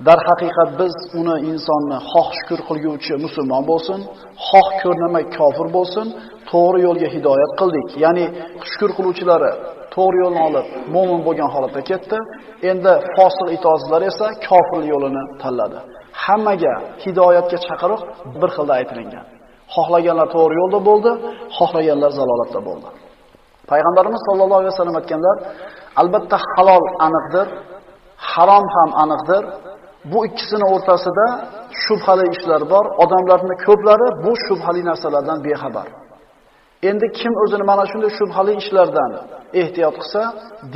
Darhaqiqat biz uni insonni xoh shukr qilguvchi musulmon bo'lsin, xoh ko'rnamay kofir bo'lsin, to'g'ri yo'lga hidoyat qildik. Ya'ni shukr qiluvchilari to'g'ri yo'lni olib, mo'min bo'lgan holatda ketdi. Endi fosiq itoatsizlar esa kofir yo'lini tanladi. Hammaga hidoyatga chaqiriq bir xilda aytilingan. Xohlaganlar to'g'ri yo'lda bo'ldi, xohlaganlar zalolatda bo'ldi. Payg'ambarimiz sollallohu alayhi vasallam aytganlar, albatta halol aniqdir, harom ham aniqdir. Bu ikkisini o'rtasida shubhali ishlar bor. Odamlarning ko'plari bu shubhali narsalardan bexabar. Endi kim o'zini mana shunday shubhali ishlardan ehtiyot qilsa,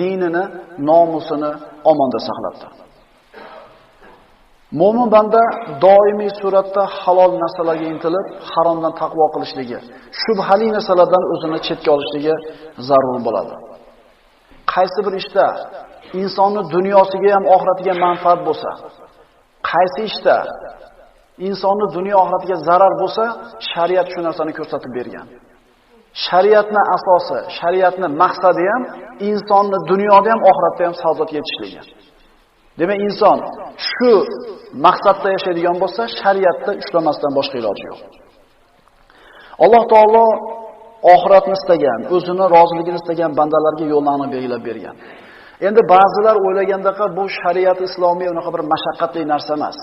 dinini, nomusini omonda saqlabdi. Mo'min banda doimiy suratda halol narsalarga intilib, haromdan taqvo qilishligi, shubhali narsalardan o'zini chetga olishligi zarur bo'ladi. Qaysi bir ishda insonni dunyosiga ham oxiratiga manfaat bo'lsa, qaysi ishda insonni dunyo oxiratiga zarar bo'lsa, shariat shu narsani ko'rsatib bergan. Shariatning asosi, shariatning maqsadi ham insonni dunyoda ham oxiratda ham saodatga yetishligi. Demak, inson shu maqsadda yashaydigan bo'lsa, shariatda ushlamasdan boshqa iloji yo'q. Alloh taolo oxiratni istagan, o'zini roziligini istagan bandalarga yo'lni belgilab bergan. Endi ba'zilar o'ylagandaqa bu shariat islomiy unaqa bir mashaqqatli narsa emas.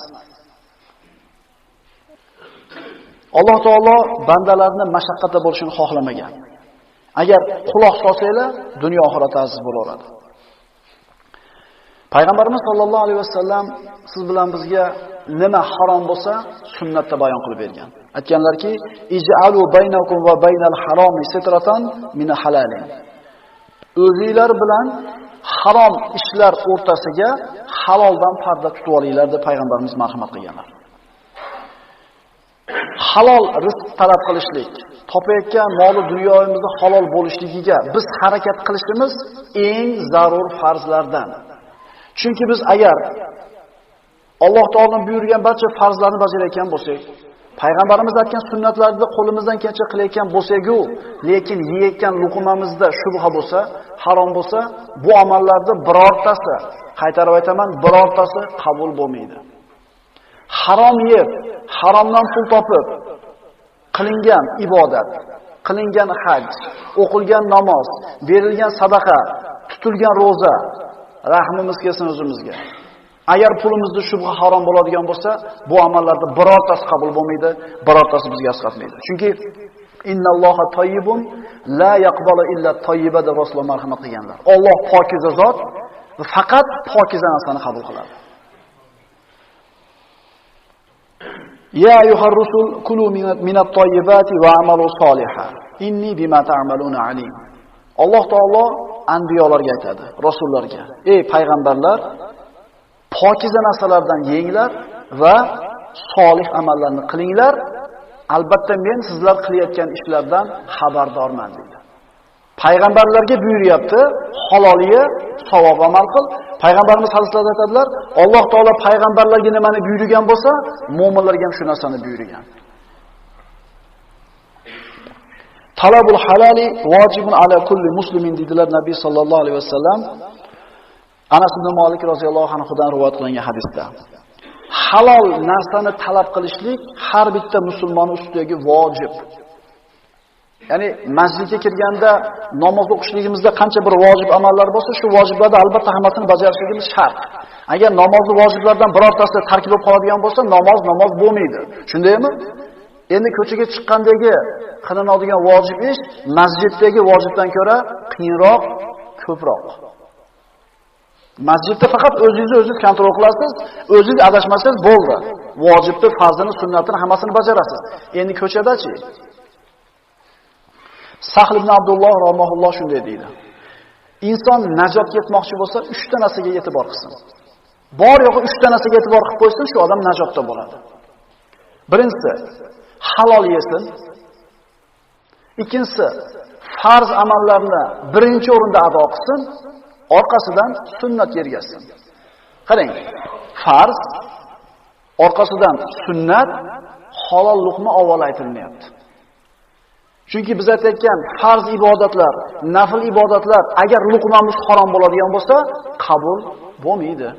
Alloh taolo bandalarni mashaqqatda bo'lishini xohlamagan. Agar quloq solsanglar, dunyo oxirat aziz bo'laveradi. Payg'ambarimiz sollallohu alayhi vasallam siz bilan bizga nima harom bo'lsa, sunnatda bayon qilib bergan. Aytganlarki, "Ij'alu baynakum va baynal haromi sitratan min halalin." O'zinglar bilan harom ishlar o'rtasiga haloldan parda tutib olinglar deb payg'ambarimiz marhamat qilganlar. Halol rizq talab qilishlik, topayotgan moli dunyoyimizda halol bo'lishligiga biz harakat qilishimiz eng zarur farzlardan. Chunki biz agar Alloh taoloning buyurgan barcha farzlarni bajarayotgan bo'lsak, payg'ambarimiz aytgan sunnatlarni qo'limizdan kelgancha qilayotgan bo'lsak-u, lekin yeyotgan luqmamizda shubha bo'lsa, harom bo'lsa, bu amallarda birortasi, qaytarib aytaman, birortasi qabul bo'lmaydi. Harom yeb, haromdan pul topib qilingan ibodat, qilingan haj, o'qilgan namoz, berilgan sadaqa, tutilgan roza, rahmimiz kelsin o'zimizga. Agar pulimizda shubha harom bo'ladigan bo'lsa, bu amallarda birortasi qabul bo'lmaydi, birortasi bizga asqatmaydi. Chunki innalloha tayyibun la yaqbalu illa tayyiba deb Rasululloh marhamat qilganlar. Alloh pokiza zot va faqat pokiza narsani qabul qiladi. Ya ayyuhar rusul kulu minat tayyibati va amalu solihan. Inni bima ta'maluna alim. Alloh taolo anbiyolarga aytadi, rasullarga: "Ey payg'ambarlar, pokiza narsalardan yenglar va solih amallarni qilinglar. Albatta men sizlar qilayotgan ishlardan xabardorman" deydi. Payg'ambarlarga buyuryapti, halol ye, savob amal qil. Payg'ambarimiz hadislarda aytadilar, Alloh taolo payg'ambarlarga nimani buyurgan bo'lsa, mo'minlarga ham shu narsani buyurgan. Talabul halali vojibun ala kulli muslimin dedilar Nabiy sallallohu alayhi vasallam. Anas ibn Malik roziyallohu anhu dan rivoyat qilingan hadisda. Halol narsani talab qilishlik har bitta musulmon ustidagi vojib. Ya'ni masjidga kirganda namoz o'qishligimizda qancha bir vojib amallar bo'lsa, shu vojiblarni albatta hammasini bajarishligimiz shart. Agar namozni vojiblardan birortasi tark bo'lib qoladigan bo'lsa, namoz bo'lmaydi. Shundaymi? Endi ko'chaga chiqqandagi qilinadigan vojib ish masjiddagi vojibdan ko'ra qiyinroq, ko'proq. Masjidda faqat o'zingizni o'zingiz kontrol qilasiz, o'zingiz adashmasangiz bo'ldi. Vojibni, farzini, sunnatini hammasini bajarasiz. Endi ko'chada-chi? Sahl ibn Abdulloh rahimahulloh shunday deydi. Inson najotga yetmoqchi bo'lsa, 3 ta narsaga e'tibor qilsin. Bor yo'g'i 3 ta narsaga e'tibor qilib qo'ysin, shu odam najotda bo'ladi. Birinchisi, halol yesin. Ikkinchisi, farz amallarni birinchi o'rinda ado qilsin, orqasidan sunnat ergashsin. Qarang, farz, orqasidan sunnat, halol luqma avval aytilmayapti. Chunki biz aytayotgan farz ibodatlar, nafl ibodatlar agar luqmamiz harom bo'ladigan bo'lsa, qabul bo'lmaydi.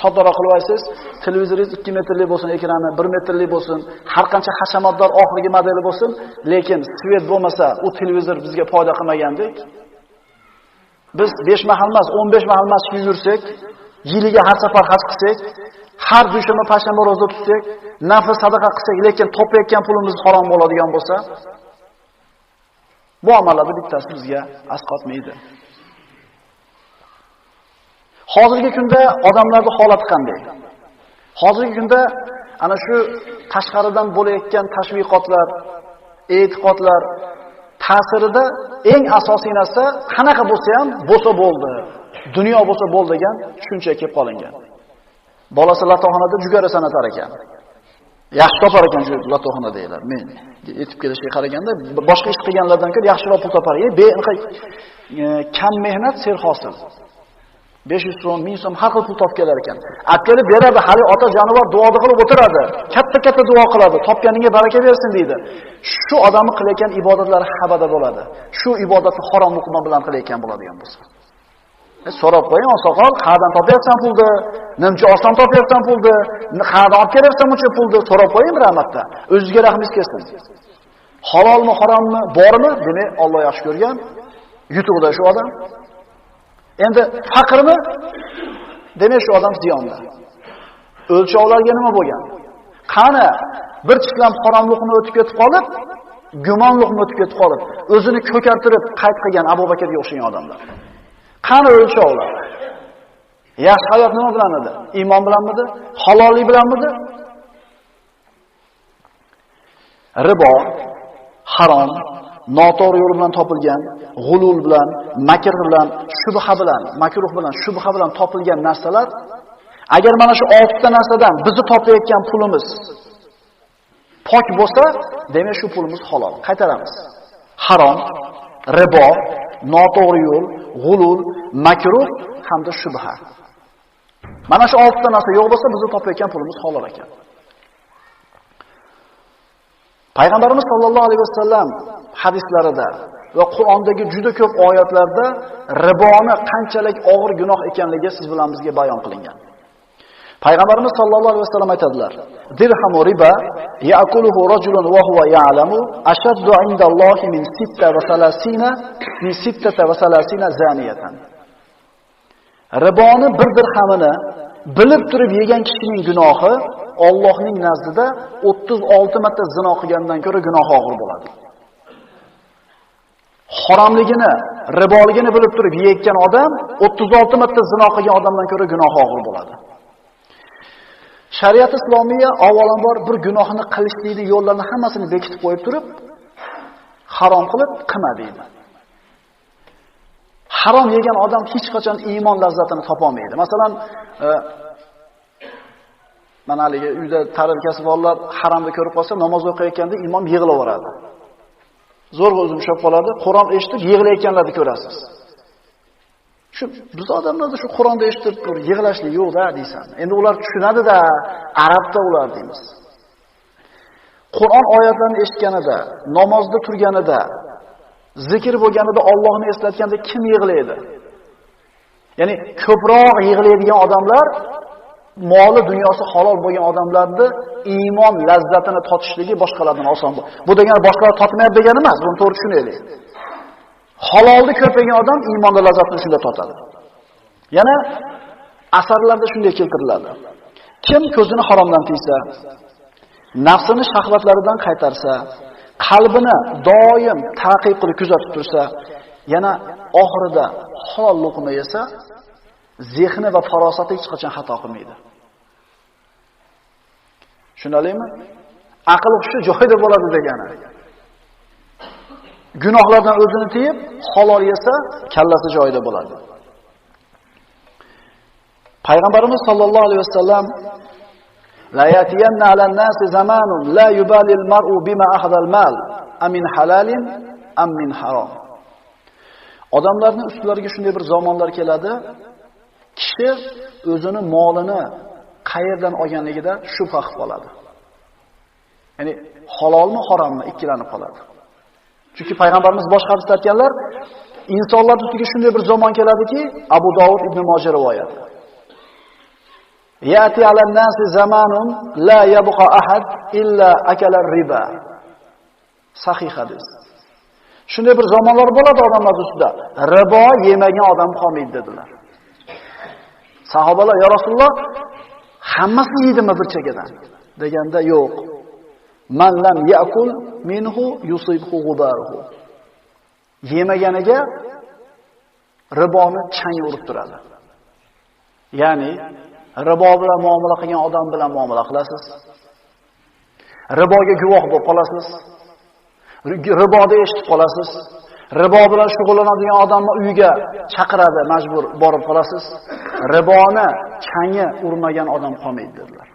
Soddaroq qilib olsangiz, televizoringiz 2 metrli bo'lsin, ekrani 1 metrli bo'lsin, har qancha hashamatdor oxirgi modeli bo'lsin, lekin svet bo'lmasa, u televizor bizga foyda qilmagandek. Biz 5 mahal emas, 15 mahal masjidga yursak, yiliga har safar haj qilsak, har dushanba, payshanba ro'za tutsak, nafl sadaqa qilsak, lekin topayotgan pulimiz harom bo'ladigan bo'lsa, bu amallarning bittasi bizga asqotmaydi. Hozirgi kunda odamlarning holati qanday? Hozirgi kunda ana shu tashqaridan bo'layotgan tashviqotlar, e'tiqodlar ta'sirida eng asosiy narsa qanaqa bo'lsa ham bo'lsa bo'ldi, dunyo bo'lsa bo'ldi degan tushuncha kelib qolingan. Bolasi latoxonada jugara sanatar ekan. Yaxshi topar ekan shu latoxona deylar. Men yetib kelishiga qaraganda boshqa ish qilganlardan ko'ra yaxshiroq pul topar. Kam mehnat serhosil. 500 so'm, 1000 so'm har xil pul topib kelar ekan. Olib kelib beradi, hali ota jonivor duoda qilib o'tiradi. Katta-katta duo qiladi, topganingga baraka bersin deydi. Shu odamni qilayotgan ibodatlari habada bo'ladi. Shu ibodatni harom luqma bilan qilayotgan bo'ladigan bo'lsa. So'rab qo'ying, oqsoqol, qayerdan topyapsan pulni? Nimcha oson topyapsan pulni? Qayerdan olib kelyapsan buncha pulni? So'rab qo'ying rahmatda. O'zingizga rahmingiz kelsin. Halolmi, harommi, bormi? Demak, Alloh yaxshi ko'rgan, yutuqda shu odam. Endi faqirmi? Demak, shu odam ziyonda. O'lchovlarga nima bo'lgan? Qani bir tishlam harom luqma o'tib ketib qolib, gumon luqma o'tib ketib qolib, o'zini ko'kartirib qayt qilgan Abu Bakrga o'xshagan odamlar. Qani o'lchovlar? Yaxshi hayot nima bilan edi? Iymon bilanmidi? Halollik bilanmidi? Ribo, harom, noto'g'ri yo'l bilan topilgan, g'ulul bilan, makr bilan, shubha bilan, makruh bilan, shubha bilan topilgan narsalar, agar mana shu 6 ta narsadan bizni topayotgan pulimiz pok bo'lsa, demak shu pulimiz halol. Qaytaramiz. Harom, ribo, noto'g'ri yo'l, g'ulul, makruh hamda shubha. Mana shu 6 ta narsa yo'q bo'lsa, bizni topayotgan pulimiz halol ekan. Payg'ambarimiz sollallohu alayhi vasallam hadislarida va Qur'ondagi juda ko'p oyatlarda riboni qanchalik og'ir gunoh ekanligi siz bilan bizga bayon qilingan. Payg'ambarimiz sollallohu alayhi vasallam aytadilar: "Dirhamu riba ya'kuluhu rajulun wa huwa ya'lamu ashaddu 'indallohi min 36 zaniyatan." Riboni bir dirhamini bilib turib yegan kishining gunohi Allohning nazdida 36 marta zino qilgandan ko'ra gunohi og'ir bo'ladi. Haromligini, riboligini bilib turib yeyotgan odam 36 marta zino qilgan odamdan ko'ra gunohi og'ir bo'ladi. Shariat islomiya avvalambor bir gunohni qilishlikning yo'llarini hammasini bekitib qo'yib turib, harom qilib qilma deydi. Harom yegan odam hech qachon iymon lazzatini topa olmaydi. Masalan, mana haligi uyda tarelkasi borlar haromni ko'rib qolsa, namoz o'qiyotganda imom yig'laveradi. Zo'rg'a o'zini ushlab qoladi, Qur'on eshitib yig'layotganlarni ko'rasiz. Shu biz odamlarda shu Qur'onni eshitib yig'lashlik yo'q-da deysan. Endi ular tushunadi-da, arabda ular deymiz. Qur'on oyatlarini eshitganida, namozda turganida, zikr bo'lganida Allohni eslatganda kim yig'laydi? Ya'ni ko'proq yig'laydigan odamlar moli dunyosi halol bo'lgan odamlarni iymon lazzatini totishligi boshqalardan oson. Bu degani boshqalar totmayapti degani emas, buni to'g'ri tushunaylik. Halolni ko'p yegan odam iymonda lazzatini shunda totadi. Yana asarlarda shunday keltiriladi. Kim ko'zini haromdan tiysa, nafsini shahvatlaridan qaytarsa, qalbini doim taqib qilib kuzatib tursa, yana oxirida halol luqma yesa, zehni va farosati hech qachon xato qilmaydi. Tushunalimi? Aql hushi joyida bo'ladi degani. Gunohlardan o'zini tiyib, halol yesa, kallasi joyida bo'ladi. Payg'ambarimiz sollallohu alayhi vasallam la yatiyanna alan nasi zamanun la yubalil mar'u bima akhadha mal amin halalin am min harom. Odamlarning ustlariga shunday bir zamonlar keladi, kishi o'zini molini qayerdan olganligida shubha qilib qoladi. Ya'ni halolmi, harommi ikkilanib qoladi. Chunki payg'ambarimiz boshqa hadisda aytganlar, insonlar ustiga shunday bir zamon keladiki, Abu Dovud ibn Moja rivoyati. Ya'ti 'alan-nasi zamanun la yabqa ahad illa akala riba. Sahih hadis. Shunday bir zamonlar bo'ladi odamlar ustida. Ribo yemagan odam qolmaydi dedilar. Sahobalar, "Ya Rasululloh, hammasi yeydimi bir chekadan?" deganda, "Yo'q. Man lam ya'kul minhu yusibhu ghubaruhu." Yemaganiga riboni chang urib turadi. Ya'ni ribo bilan muomala qilgan odam bilan muomala qilasiz. Riboga guvoh bo'lib qolasiz. Riboda eshitib qolasiz. Ribo bilan shug'ullanadigan odamni uyiga chaqiradi, majbur borib qolasiz. Riboni changi urmagan odam qolmaydi dedilar.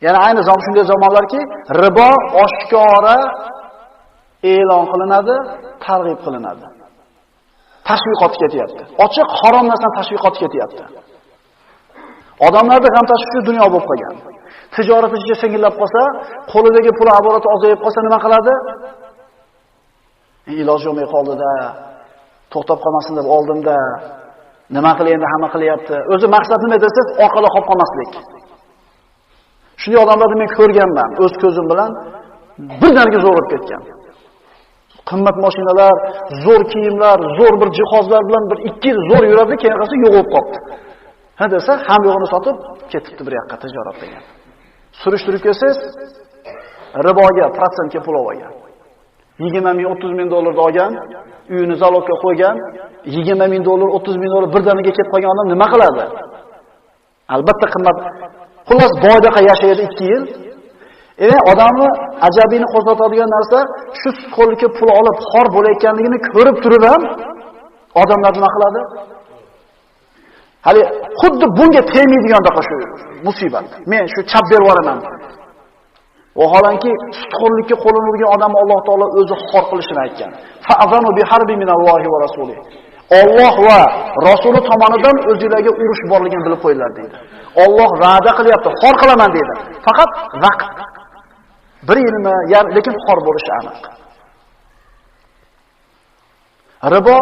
Ya'ni ayni zamon shunday zamonlarki, ribo oshkora e'lon qilinadi, targ'ib qilinadi. Tashviqot ketyapti. Ochiq harom narsani tashviqot ketyapti. Odamlarda g'am tashvishi dunyo bo'lib qolgan. Tijorat ichiga singillab qolsa, qo'lidagi pul aboroti ozayib qolsa nima qiladi? Iloj yo'qmay qoldi-da, to'xtab qolmasin deb oldimda, nima qilay endi, hamma qilyapti. O'zi maqsad nima desangiz, orqada qolib qolmaslik. Shunday odamlarni men ko'rganman, o'z ko'zim bilan birdaniga zo'rib ketgan. Qimmat mashinalar, zo'r kiyimlar, zo'r bir jihozlar bilan bir 2 yil zo'r yuradi, keyin qarasa yo'qolib qoldi. Ha desa, ham yo'g'ini sotib ketibdi bir yoqqa tijorat degan. Surishtirib kelsangiz, riboga, protsentga pul olgan. 20 ming, 30 ming dollarni olgan, uyini zalogga qo'ygan, 20 ming dollar, 30 ming dollar birdaniga ketib qolgan odam nima qiladi? Albatta qimmat. Xullas, boydaqa yashaydi 2 yil. Endi odamni ajabini qo'zg'atadigan narsa shu sutxo'rlikka pul olib xor bo'layotganligini ko'rib turib ham odamlar nima qiladi? Hali xuddi bunga tegmaydigandaqa shu musibat. Men shu chap berib yuboraman. Vaholanki sutxo'rlikka qo'lini urgan odamni Alloh taolo o'zi xor qilishini aytgan. Fa'zanu biharbi minallohi va rasulihi. Alloh va Rasuli tomonidan o'zingizlarga urush borligini bilib qo'yinglar deydi. Alloh va'da qilyapti, xor qilaman deydi. Faqat vaqt bir yilmi, lekin xor bo'lishi aniq. Ribo,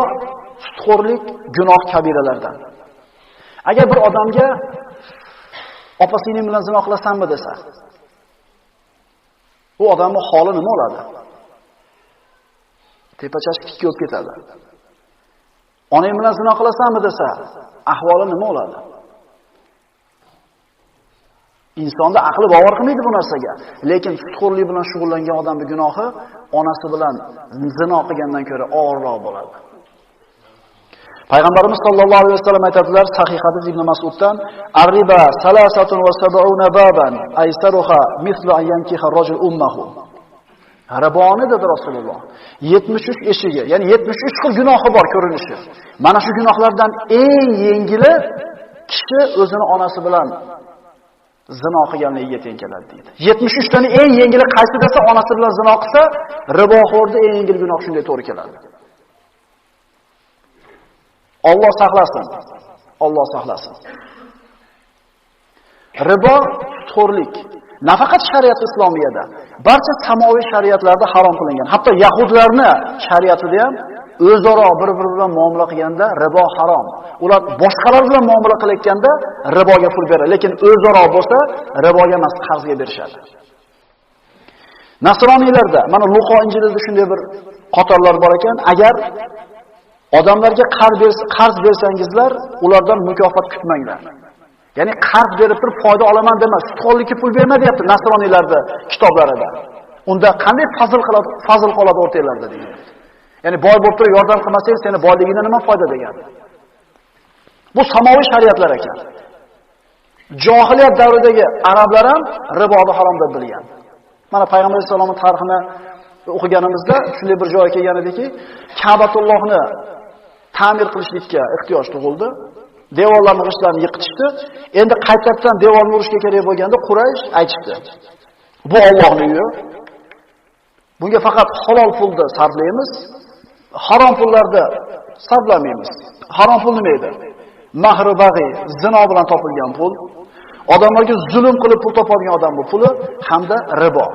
sutxo'rlik gunoh kabiralardan. Agar bir odamga opa-singlim bilan zino qilasanmi desa, u odamning holi nima bo'ladi? Tepachash tikka bo'lib ketadi. Onang bilan zino qilasanmi desa, ahvoli nima bo'ladi? Insonda aqli bovar qilmaydi bu narsaga. Lekin sutxo'rlik bilan shug'ullangan odamning gunohi onasi bilan zino qilgandan ko'ra og'irroq bo'ladi. Payg'ambarimiz sollallohu alayhi vasallam aytadilar, sahih hadis Ibn Mas'uddan: "Ar-riba salasatun va sab'una baban, aysaruha mislu an yankiha ar-rajul ummahu." Riboni dedi Rasululloh. 73 eshigi, ya'ni 73 xil gunohi bor ko'rinishi. Mana shu gunohlardan eng yengili kishi o'zini onasi bilan zino qilganligiga teng keladi deydi. 73 tani eng yengili qaysi desa, onasi bilan zino qilsa, riboxo'rda eng yengil gunoh shunday to'g'ri keladi. Alloh saqlasin. Alloh saqlasin. Ribo sutxo'rlik. Nafaqat shariat islomiyada, barcha samoviy shariatlarda harom qilingan. Hatto yahudlarni shariatida ham o'zaro bir-biri bilan muomala qilganda ribo harom. Ular boshqalar bilan muomala qilayotganda riboga pul beradi, lekin o'zaro bo'lsa riboga emas, qarzga berishadi. Nasroniylarda, mana Luqo Injilida shunday bir qatorlar bor ekan, agar odamlarga qarz bersangizlar, ulardan mukofot kutmanglar. Ya'ni qarz berib turib foyda olaman dema, sutxo'rlikka pul berma deyapti nasroniylarda kitoblarida. Unda qanday fazl qiladi, fazl qoladi o'rtanglarda degan. Ya'ni boy bo'lib turib yordam qilmasangiz, seni boyligidan nima foyda degan. Bu samoviy shariatlar ekan. Johiliyat davridagi arablar ham riboni harom deb bilgan. Mana Payg'ambar alayhisalomning tarixini o'qiganimizda shunday bir joyga kelgan ediki, Ka'batullohni ta'mir qilishlikka ehtiyoj tug'ildi. Devorlarni, g'ishtlarni yiqitishdi. Endi qaytadan devorni urishga kerak bo'lganda Quraysh aytishdi: "Bu Allohning uyi. Bunga faqat halol pulni sarflaymiz, harom pullarni sarflamaymiz." Harom pul nima edi? Mahri bag'i, zino bilan topilgan pul, odamlarga zulm qilib pul topadigan odam bu puli hamda ribo.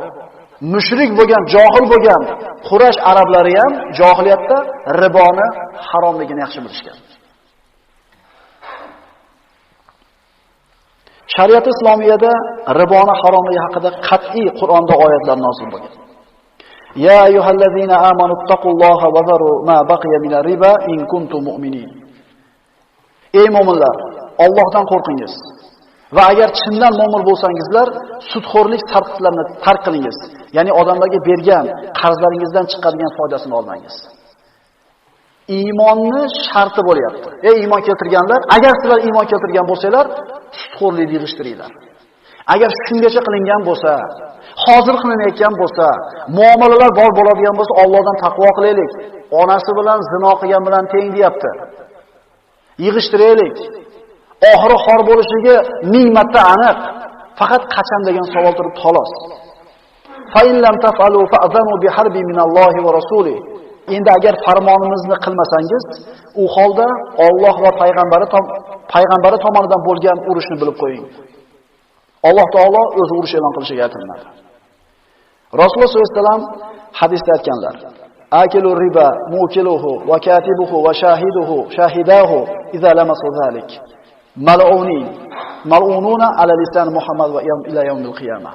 Mushrik bo'lgan, johil bo'lgan Quraysh arablari ham johiliyatda riboni haromligini yaxshi bilishgan. Shariat islomiyada riboni haromligi haqida qat'iy Qur'onda oyatlar nozil bo'lgan. Ya ayyuhallazina amanu taqulloha va zaru ma baqiya minar riba in kuntum mu'minin. Ey mo'minlar, Allohdan qo'rqingiz. Va agar chindan mo'min bo'lsangizlar, sudxo'rlik sarqitlarini tark qilingiz. Ya'ni odamlarga bergan qarzlaringizdan chiqadigan foydasini olmangiz. Iymonni sharti bo'lyapti. Ey iymon keltirganlar, agar sizlar iymon keltirgan bo'lsanglar, sudxo'rlikni yig'ishtiringlar. Agar shungacha qilingan bo'lsa, hozir qilinayotgan bo'lsa, muomalalar bor bo'ladigan bo'lsa, Allohdan taqvo qilaylik. Onasi bilan zino qilgan bilan teng deyapti. Yig'ishtiraylik. Oxiri xor bo'lishligi ming marta aniq. Faqat qachon degan savol turibdi xolos. Fa in lam taf'alu fa'zanu biharbi minallohi va rasulihi. Endi agar farmonimizni qilmasangiz, u holda Alloh va payg'ambari tomonidan bo'lgan urushni bilib qo'ying. Alloh taolo o'zi urush e'lon qilishiga aytilmadi. Rasululloh sollallohu alayhi vasallam hadisda aytganlar: Akilu riba mukiluhu va katibuhu va shahiduhu shahidahu iza lamasu zalik. Mal'unin mal'ununa ala lisan Muhammad va ila yawmil qiyamah.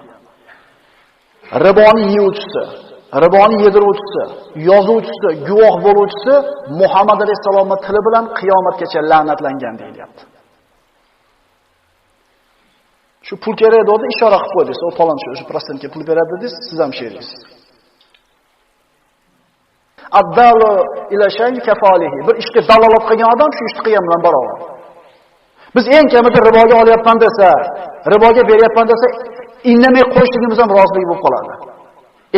Riboni yeyuvchisi, riboni yediruvchisi, yozuvchisi, guvoh bo'luvchisi Muhammad alayhisalomning tili bilan qiyomatgacha la'natlangan deyilyapti. Shu pul kerak dedi, ishora qilib qo'ydingiz. O falonchi o'sha prosentga pul beradi dedingiz, siz ham sheriksiz. Addalu ila shay kafalihi. Bir ishga dalolat qilgan odam shu ishni qilgan bilan barobar. Biz eng kamida riboga olyapman desa, riboga beryapman desa, indamay qo'yishligimiz ham rozilik bo'lib qoladi.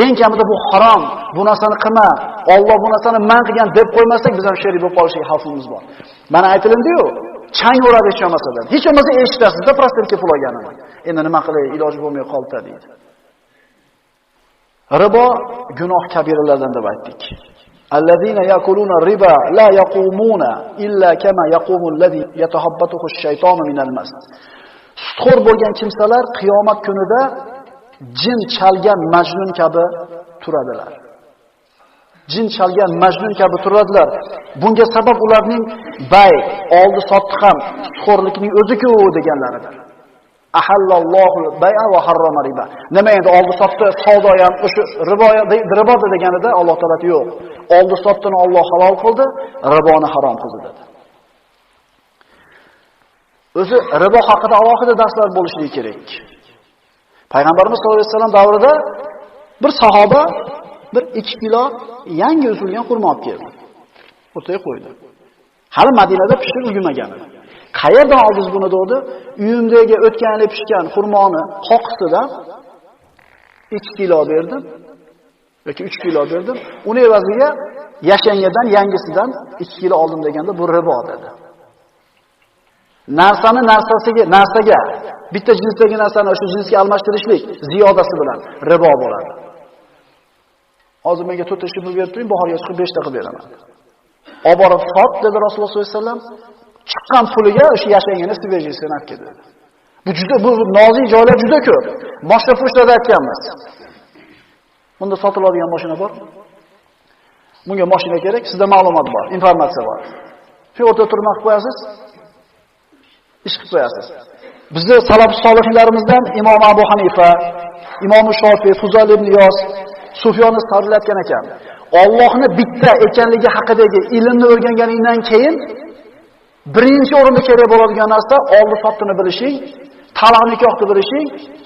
Eng kamida bu harom, bu narsani qilma, Alloh bu narsani man qilgan deb qo'ymasak, biz ham sherik bo'lib qolishiga xavfimiz bor. Mana aytilindi-yu, chang uradi hech bo'lmasa. Hech bo'lmasa eshitasizda prosentga pul olganini. Endi nima qilay, iloji bo'lmay qoldi deydi. Ribo gunoh kabiralardan deb aytdik. Allazina yakuluna riba la yaqumuna illa kama yaqumu allazi yatahabbatuhu ash-shaytonu minal mas. Sudxo'r bo'lgan kimsalar qiyomat kunida jin chalgan majnun kabi turadilar. Jin chalgan majnun kabi turadilar. Bunga sabab ularning bay, oldi sotdi ham sudxo'rlikning o'zi-ku deganlaridir. Ahallallohu bay'a va harrama riba. Nima endi oldi sotdi, savdo ham o'sha ribo deganida Alloh taolo yo'q. Oldi sotdini Alloh halol qildi, riboni harom qildi dedi. O'zi ribo haqida alohida darslar bo'lishi kerak. Payg'ambarimiz sollallohu alayhi vasallam davrida bir sahoba bir 2 kilo yangi uzilgan xurmo olib keldi. O'rtaga qo'ydi. Hali Madinada pishib ulgurmagan. Qayerdan oldingiz buni dedi? Uyimdagi o'tgan yili pishgan xurmoni qoqisidan 2 kilo berdim yoki 3 kilo berdim. Uni evaziga yashangadan yangisidan 2 kilo oldim deganda bu ribo dedi. Narsani narsasiga, narsaga bitta jinsdagi narsani o'sha jinsga almashtirishlik ziyodasi bilan ribo bo'ladi. Hozir menga 4 ta pul berib turing, bahorga chiqib 5 ta qilib beraman. Olib borib sot dedi Rasululloh sollallohu alayhi vasallam. Chiqqan puliga o'sha yashangani svejisini olib keldi. Bu juda bu nozik joylar juda ko'p. Mashina furushlarda aytganmiz. Bunda sotiladigan mashina bor. Bunga mashina kerak, sizda ma'lumot bor, informatsiya bor. Shu o'rtada turib qo'yasiz, ish qilib qo'yasiz. Bizni salaf solihlarimizdan Imom Abu Hanifa, Imom Shofiy, Fuzayl ibn Iyos, Sufyon Savriy aytgan ekan. Allohni bitta ekanligi haqidagi ilmni o'rganganingdan keyin birinchi o'rinda kerak bo'ladigan narsa oldi sotdini bilishing, taloq nikohni bilishing,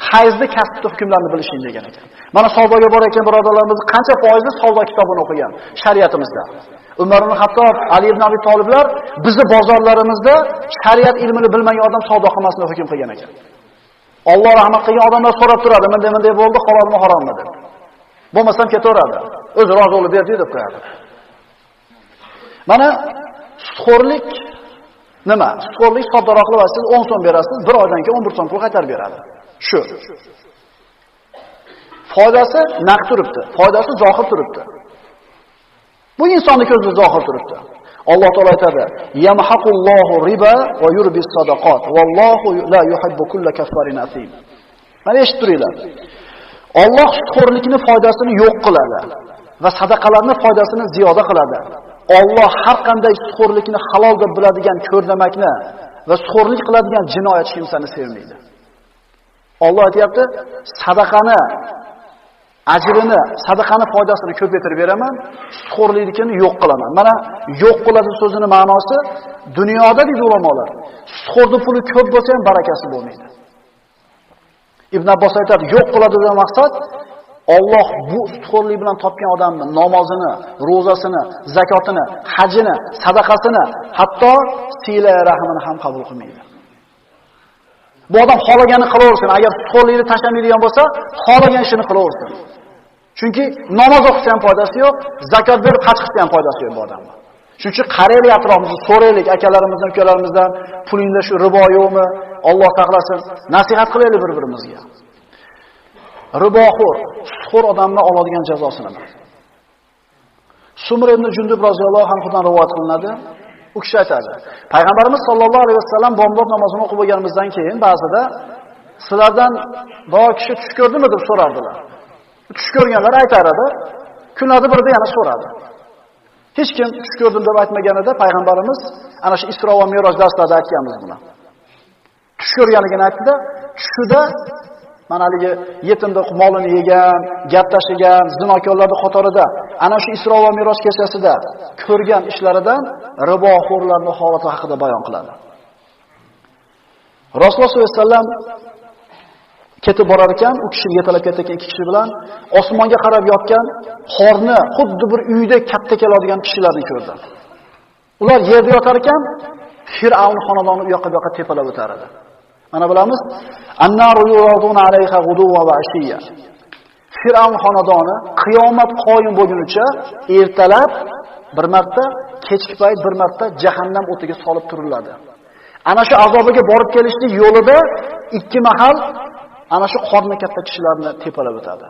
hayzni kasbni hukmlarini bilishing degan ekan. Mana savdoga borayotgan birodarlarimiz qancha foizi savdo kitobini o'qigan shariatimizda. Umar ibn Xattob, Ali ibn Abi Toliblar bizni bozorlarimizda shariat ilmini bilmagan odam savdo qilmasini hukm qilgan ekan. Alloh rahmat qilgan odamlar so'rab turadi, bunday bo'ldi, halolmi, harommi deb. Bo'lmasam ketaveradi. O'zi rozi bo'lib berdi deb qo'yadi. Mana sudxo'rlik nima? Sudxo'rlik soddaroq qilib siz 10 so'm berasiz, bir oydan keyin 11 so'm pul qaytarib beradi. Shu. Foydasi naqd turibdi, foydasi zohir turibdi. Bu insonning ko'zida zohir turibdi. Alloh taolo aytadi: "Yamhaqullohu riba va yurbis sadaqat. Vallohu la yuhibbu kulla kaffarin asim." Mana eshitib turinglar. Alloh sudxo'rlikning foydasini yo'q qiladi va sadaqalarning foydasini ziyoda qiladi. Alloh har qanday sudxo'rlikni halol deb biladigan ko'rnamakni va sudxo'rlik qiladigan jinoyatchi kimsani sevmaydi. Alloh aytayapti, sadaqani ajrini, sadaqani foydasini ko'paytirib beraman, sutxo'rliknikini yo'q qilaman. Mana yo'q qiladi so'zining ma'nosi dunyoda deydi ulamolar. Sutxo'rning puli ko'p bo'lsa ham barakasi bo'lmaydi. Ibn Abbos aytadi, yo'q qiladi degan maqsad Alloh bu sutxo'rlik bilan topgan odamni namozini, ro'zasini, zakotini, hajini, sadaqasini, hatto sila rahmini ham qabul qilmaydi. Bu odam xohlaganini qilaversin, agar sutxo'rlikni tashlamaydigan bo'lsa, xohlagan ishini qilaversin. Chunki namoz o'qisa ham foydasi yo'q, zakot berib haj qilsa ham foydasi yo'q bu odamga. Shuning uchun qaraylik atrofimizni, so'raylik akalarimizdan, ukalarimizdan, pulingda shu ribo yo'qmi? Alloh saqlasin. Nasihat qilaylik bir-birimizga. Riboxo'r, sutxo'r odamni oladigan jazosi nima? Sumr ibn Jundub roziyallohu anhudan rivoyat qilinadi. U kishi aytadi: Payg'ambarimiz sollallohu alayhi vasallam bomdod namozini o'qib bo'lganimizdan keyin ba'zida sizlardan biror kishi tush ko'rdimi deb so'rardilar. Tush ko'rganlar aytar edi. Kunlarda birda yana so'radi. Hech kim tush ko'rdim deb aytmaganida payg'ambarimiz ana shu Isro va Meroj darslarida aytganmiz buni. Tush ko'rganligini aytdi-da, tushida mana haligi yetimni molini yegan, gap tashigan, zinokorlarning qatorida ana shu Isro va Meroj kechasida ko'rgan ishlaridan riboxo'rlarning holati haqida bayon qiladi. Rasululloh sollallohu alayhi vasallam ketib borar ekan, u kishi yetalab ketayotgan ikki kishi bilan osmonga qarab yotgan qorni xuddi bir uyda katta keladigan kishilarni ko'rdi. Ular yerda yotar ekan, Fir'avn xonadoni u yoqqa bu yoqqa tepalab o'tar edi. Mana bilamiz, annaru yuraduna alayha ghuduwa va ashiya. Fir'avn xonadoni qiyomat qoyim bo'lgunicha ertalab bir marta, kechki payt bir marta jahannam o'tiga solib turiladi. Ana shu azobiga borib kelishlik yo'lida ikki mahal ana shu qorni katta kishilarni tepalab o'tadi.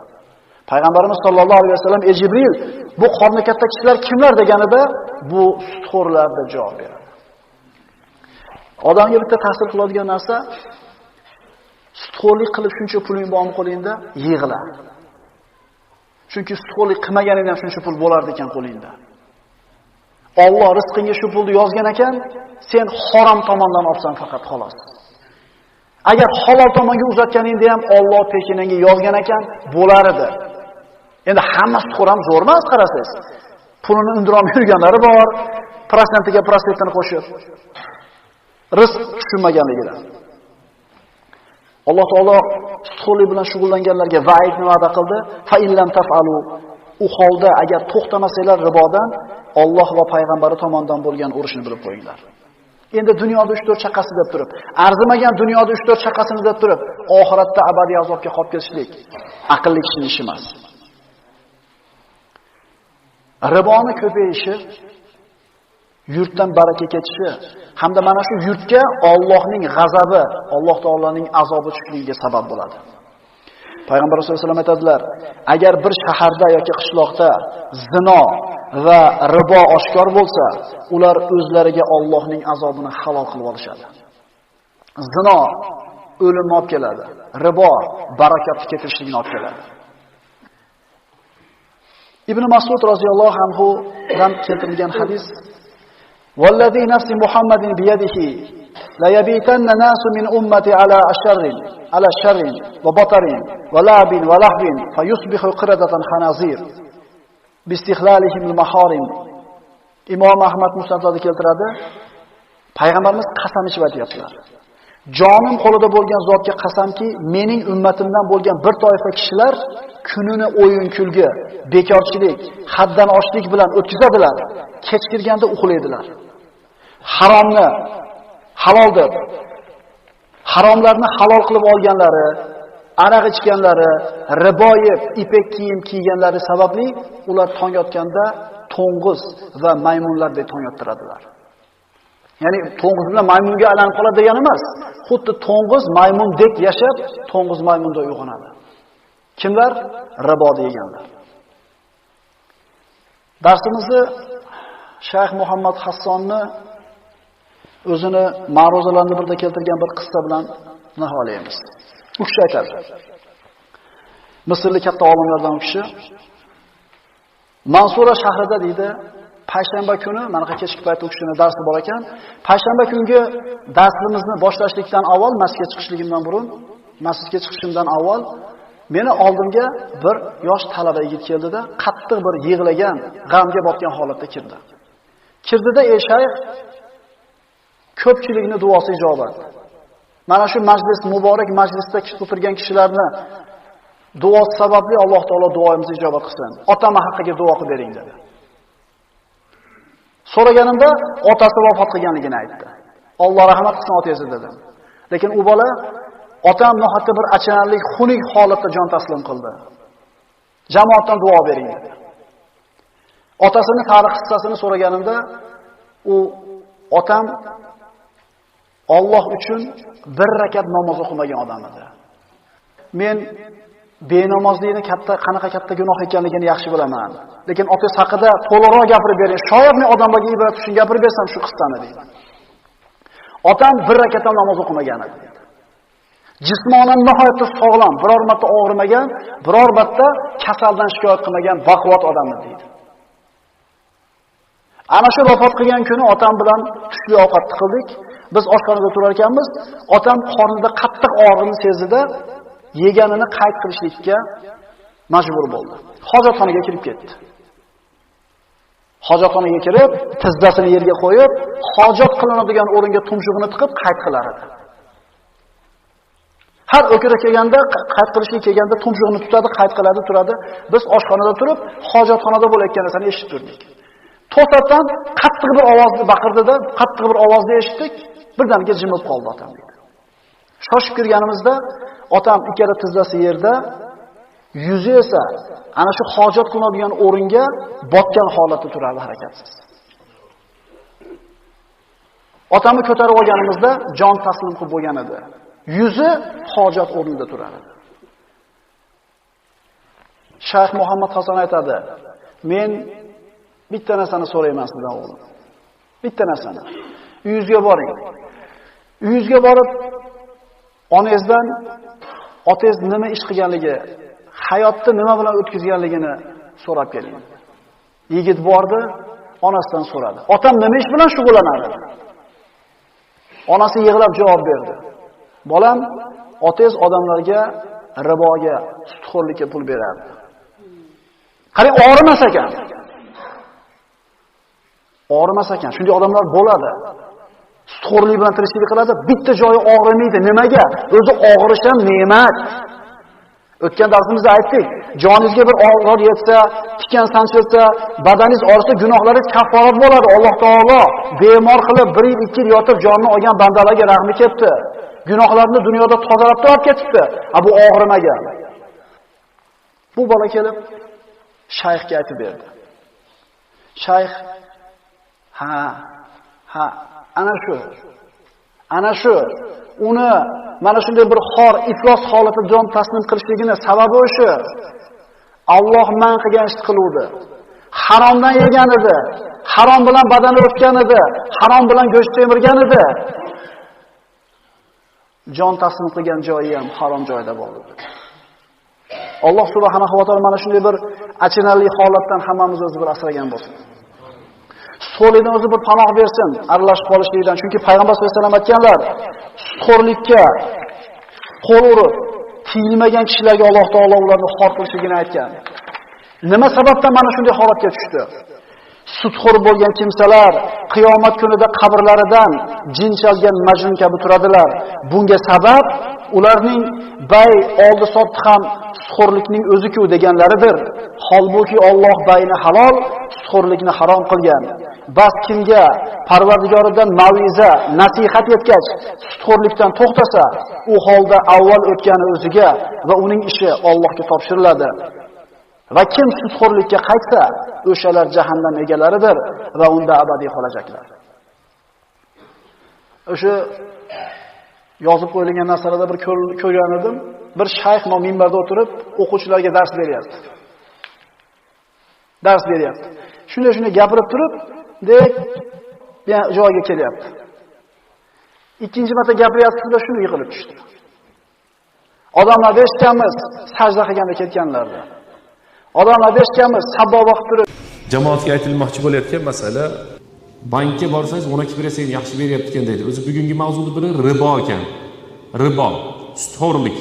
Payg'ambarimiz sollallohu alayhi vasallam "Ey Jibril, bu qorni katta kishilar kimlar?" deganida, bu sutxo'rlar deb javob beradi. Odamga bitta ta'sir qiladigan narsa, sutxo'rlik qilib shuncha puling bormi qo'lingda, yig'la. Chunki sutxo'rlik qilmaganingda ham shuncha pul bo'lardi ekan qo'lingda. Alloh rizqingga shu pulni yozgan ekan, sen harom tomondan olsan faqat xolos. Agar halol tomonga uzatganingda ham Alloh peshinangga yozgan ekan, bo'lar edi. Endi hamma sutxo'r ham zo'r emas, qarasangiz. Pulini undira olmay yurganlari bor, prosentiga prosentini qo'shib. Rizq tushunmaganligidan. Alloh taolo sutxo'rlik bilan shug'ullanganlarga va'idni va'da qildi. Fa illam taf'alu, u holda agar to'xtamasanglar ribodan, Alloh va payg'ambari tomonidan bo'lgan urushni bilib qo'yinglar. Endi dunyoda 3-4 chaqasi deb turib, arzimagan dunyoda 3-4 chaqasini deb turib, oxiratda abadiy azobga qolib ketishlik aqlli kishining ishi emas. Riboni ko'payishi, yurtdan baraka ketishi hamda mana shu yurtga Allohning g'azabi, Alloh taoloning azobi tushishligiga sabab bo'ladi. Payg'ambar sollallohu alayhi vasallam aytadilar, agar bir shaharda yoki qishloqda zino va ribo oshkor bo'lsa, ular o'zlariga Allohning azobini halol qilib olishadi. Zino o'limni olib keladi, ribo barakatni ketirishligini olib keladi. Ibn Mas'ud roziyallohu anhu dan keltirilgan hadis: "Vallazi nafsi Muhammadin biyadihi la yabitanna nasu min ummati ala asharrin ala sharrin va batarin va labin va lahbin fayusbihu qiradatan khanazir bi istihlalihim al-maharim." Imom Ahmad Musnadda keltiradi. Payg'ambarimiz qasam ichib aytayaptilar. Jonim qo'lida bo'lgan zotga qasamki, mening ummatimdan bo'lgan bir toifa kishilar kunini o'yin kulgi, bekorchilik, haddan oshlik bilan o'tkazadilar. Kech kirganda uxlaydilar. Haromni halol deb, haromlarni halol qilib olganlari, aroq ichganlari, ribo yeb, ipek kiyim kiyganlari sababli ular tong otganda to'ng'iz va maymunlardek tong ottiradilar. Ya'ni to'ng'iz bilan maymunga aylanib qoladi degani emas. Xuddi to'ng'iz maymundek yashab, to'ng'iz maymunda uyg'onadi. Kimlar? Ribo deganlar. Darsimizni Shayx Muhammad Hassonni o'zini ma'ruzalarini birda keltirgan bir qissa bilan nihoylaymiz. U kishi aytadi. Misrlik katta olimlardan u kishi Mansura shahrida deydi, payshanba kuni, mana kechki paytda u kishining darsi bor ekan. Payshanba kungi darsimizni boshlashlikdan avval masjidga chiqishligimdan burun Masjidga chiqishimdan avval meni oldimga bir yosh talaba yigit keldida, qattiq bir yig'lagan, g'amga botgan holatda kirdi. Kirdida, ey shayx, ko'pchilikni duosi ijobat. Mana shu majlis, muborak majlisda o'tirgan kishilarni duosi sababli Alloh taolo duoimizni ijobat qilsin. Otam haqqiga duo qilib bering dedi. So'raganimda otasi vafot qilganligini aytdi. Alloh rahmat qilsin otangizni dedim. Lekin u bola otam nihoyatda bir achinarli, xunuk holatda jon taslim qildi. Jamoatdan duo bering dedi. Otasini tarix qissasini so'raganimda u otam Alloh uchun bir rakat namoz o'qimagan odam edi. Men benamozlikni katta, qanaqa katta gunoh ekanligini yaxshi bilaman. Lekin otangiz haqida to'liqroq gapirib bering. Shoyat men odamlarga ibrat uchun gapirib bersam shu qissani deydi. Otam bir rakat ham namoz o'qimagan edi. Jismonan nihoyatda sog'lom, biror marta og'rimagan, biror marta kasaldan shikoyat qilmagan baquvvat odam edi deydi. Ana shu vafot qilgan kuni otam bilan tushlik ovqat qildik. Biz oshxonada turar ekanmiz, otam qornida qattiq og'riqni sezdida, yeganini qayt qilishlikka majbur bo'ldi. Hojatxonaga kirib ketdi. Hojatxonaga kirib, tizzasini yerga qo'yib, hojat qilinadigan o'ringa tumshug'ini tiqib qayt qilar edi. Har o'kira kelganda, qayt qilishga kelganda tumshug'ini tutadi, qayt qiladi, turadi. Biz oshxonada turib, hojatxonada bo'layotgan narsani eshitib turdik. To'satdan qattiq bir ovozni baqirdi-da, qattiq bir ovozni eshitdik, birdaniga jimib qoldi otam dedi. Shoshib kirganimizda otam ikkala tizzasi yerda, yuzi esa ana shu hojat qilinadigan o'ringa botgan holatda turardi, harakatsiz. Otamni ko'tarib olganimizda jon taslim qilib bo'lgan edi. Yuzi hojat o'rnida turar edi. Shayx Muhammad Hasan aytadi, men bitta narsani so'rayman sizdan o'g'lim. Bitta narsani. Uyingizga boring. Uyingizga borib onangizdan otangiz nima ish qilganligi, hayotni nima bilan o'tkazganligini so'rab keling. Yigit bordi, onasidan so'radi. Otam nima ish bilan shug'ullanadi? Onasi yig'lab javob berdi. Bolam, otangiz odamlarga riboga, sutxo'rlikka pul berardi. Qarang, og'rimas ekan. Og'rimas ekan. Shunday odamlar bo'ladi. Sutxo'rlik bilan tirikchilik qiladi, bitta joyi og'rimaydi. Nimaga? O'zi og'rish ham ne'mat. O'tgan darsimizda aytdik, joningizga bir og'riq yetsa, tikan sanchilsa, badaningiz og'risa gunohlaringiz kafforat bo'ladi. Alloh taolo bemor qilib 1 yil 2 yil yotib jonini olgan bandalarga rahmi kelibdi. Gunohlarni dunyoda tozalab turib ketibdi. A bu og'rimagan. Bu bola kelib shayxga aytib berdi. Shayx ha, ana shu uni mana shunday bir xor, iflos holatida jon taslim qilishligini sababi o'sha. Alloh man qilgan ishni qiluvdi. Haromdan yegan edi, harom bilan badani o'tgan edi, harom bilan go'sht semirgan edi. Jon taslim qilgan joyi ham harom joyda bo'ldi. Alloh subhanahu va taolo mana shunday bir achinarli holatdan hammamiz o'zi bir asragan bo'lsin. Sutxo'rlikdan o'zi bir panoh bersin, aralashib qolishlikdan. Chunki Payg'ambar sollallohu alayhi vasallam aytganlar, sutxo'rlikka qo'l urib, tiyilmagan kishilarga Alloh taolo ularni xor qilishligini aytgan. Nima sababdan mana shunday holatga tushdi? Sutxo'r bo'lgan kimsalar qiyomat kunida qabrlaridan jin chalgan majnun kabi turadilar. Bunga sabab ularning bay oldi-sotdi ham sutxo'rlikning o'zi-ku deganlaridir. Holbuki Alloh bayni halol, sutxo'rlikni harom qilgan. Bas kimga Parvardigoridan mav'iza, nasihat yetgach, sutxo'rlikdan to'xtasa, u holda avval o'tgani o'ziga va uning ishi Allohga topshiriladi. Va kim sutxo'rlikka qaytsa, o'shalar jahannam egalaridir va unda abadiy qolajaklar. O'sha yozib qo'yilgan narsalarda bir ko'rgan edim. Bir shayx minbarda o'tirib o'quvchilarga dars beryapti. Dars beryapti. Shunday gapirib turib, dek joyga kelyapti. Ikkinchi marta gapiryapti-da, shuni yiqilib tushdi. Odamlar eshitganmiz, sajda qilganda ketganlardi. Odamlar eshitganmiz, sabbo qilib turib. Jamoatga aytilmoqchi bo'layotgan masala, bankka borsangiz 12% yaxshi beryapti ekan deydi. O'zi bugungi mavzuni biri ribo ekan. Ribo. sutxo'rlik.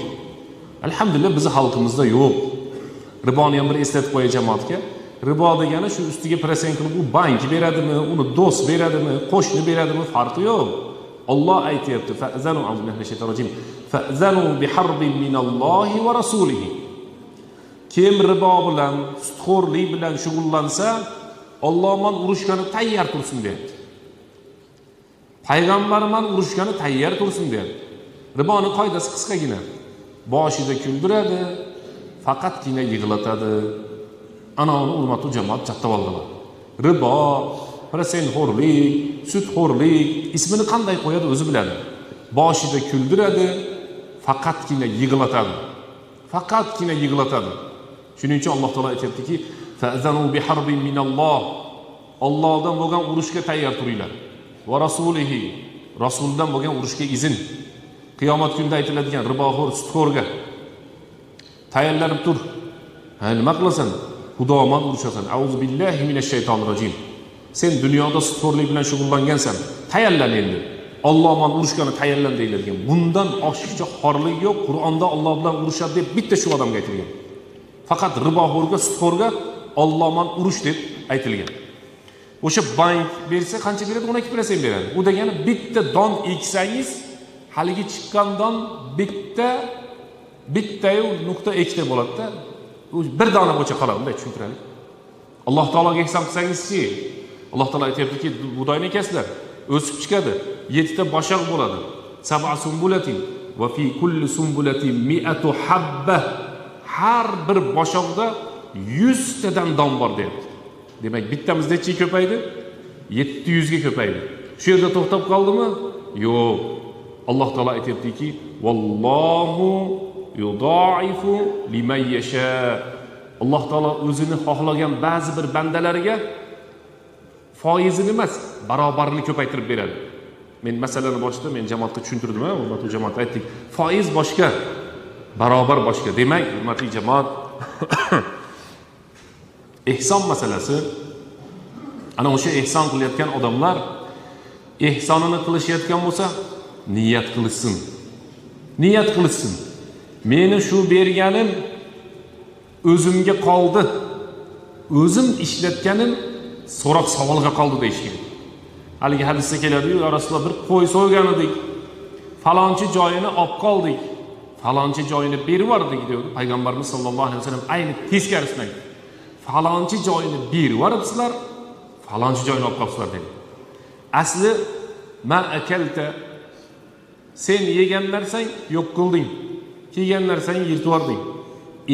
Alhamdulillah bizni xalqimizda yo'q. Riboni ham bir eslatib qo'yay jamoatga. Ribo degani shu ustiga prosent qilib u bank beradimi, uni do'st beradimi, qo'shni beradimi, farqi yo'q. Alloh aytayapti: "Fa'zanu minash-shaytonir rojim. Fa'zanu biharbin minallohi va rasulihi." Kim ribo bilan, sutxo'rlik bilan shug'ullansa, Alloh bilan urushgani tayyor tursin deyapti. Payg'ambar bilan urushgani tayyor tursin deyapti. Riboni qoidasi qisqagina. Boshida kuldiradi, faqatgina yig'latadi. Ana uni hurmatli jamoat katta oldilar. Ribo, prosentxo'rlik, sutxo'rlik ismini qanday qo'yadi o'zi biladi. Boshida kuldiradi, faqatgina yig'latadi. Faqatgina yig'latadi. Shuning uchun Alloh taolo aytayaptiki: "Fa'zanu biharbin minalloh." Allohdan bo'lgan urushga tayyor turinglar. Va rasulihi, rasuldan bo'lgan urushga izn. Qiyomat kunida aytiladigan riboxo'r, sutxo'rga tayyorlanib tur. Ha, nima qilasan? Xudo bilan urushasan. Auzu billahi minash shaytonir rojim. Sen dunyoda sutxo'rlik bilan shug'ullangansan, tayyorlan endi. Alloh bilan urushgani tayyorlan deyiladigan. Bundan oshiqcha xorlik yo'q. Qur'onda Alloh bilan urushadi deb bitta shu odamga aytilgan. Faqat riboxo'rga, sutxo'rga Alloh bilan urush deb aytilgan. O'sha bank bersa qancha beradi? 12% beradi. U degani bitta don eksangiz, haligi chiqqan don bitta-yu 0.2 ta bo'ladi-da. U bir dona bo'yicha qoladi, bunday tushuntiraylik. Alloh taologa ehson qilsangizchi, Alloh taolo aytayaptiki, bug'doyni ekasizlar, o'sib chiqadi, 7 ta boshoq bo'ladi. Sab'a sumbulatin va fi kulli sumbulatin mi'atu habba. Har bir boshoqda 100 tadan don bor deyapti. Demak, bittamiz nechaga ko'paydi? 700 ga ko'paydi. Shu yerda to'xtab qoldimi? Yo'q. Alloh taolo aytayaptiki, vallohu yudaifu liman yasha. Alloh taolo o'zini xohlagan ba'zi bir bandalariga foizini emas, barobarini ko'paytirib beradi. Men masalani boshida men jamoatga tushuntirdim, hurmatli jamoat aytdik. Foiz boshqa, barobar boshqa. Demak, hurmatli jamoat, ehson masalasi ana o'sha ehson qilayotgan odamlar ehsonini qilishayotgan bo'lsa, niyat qilsin. Niyat qilsin. Meni shu berganim o'zimga qoldi. O'zim ishlatganim so'roq savolga qoldi deyish kerak. Haligi hadisda keladi-yu, ya Rasululloh, bir qo'y so'ygan edik. Falonchi joyini olib qoldik. Falonchi joyini berib yubordik dedi. Payg'ambarimiz sollallohu alayhi vasallam ayni teskarisini aytdi. Falonchi joyini berib yuboribsizlar, falonchi joyini olib qolibsizlar dedi. Asli ma akalta, sen yegan narsang yo'q qilding. Kiygan narsangni yirtib yubording.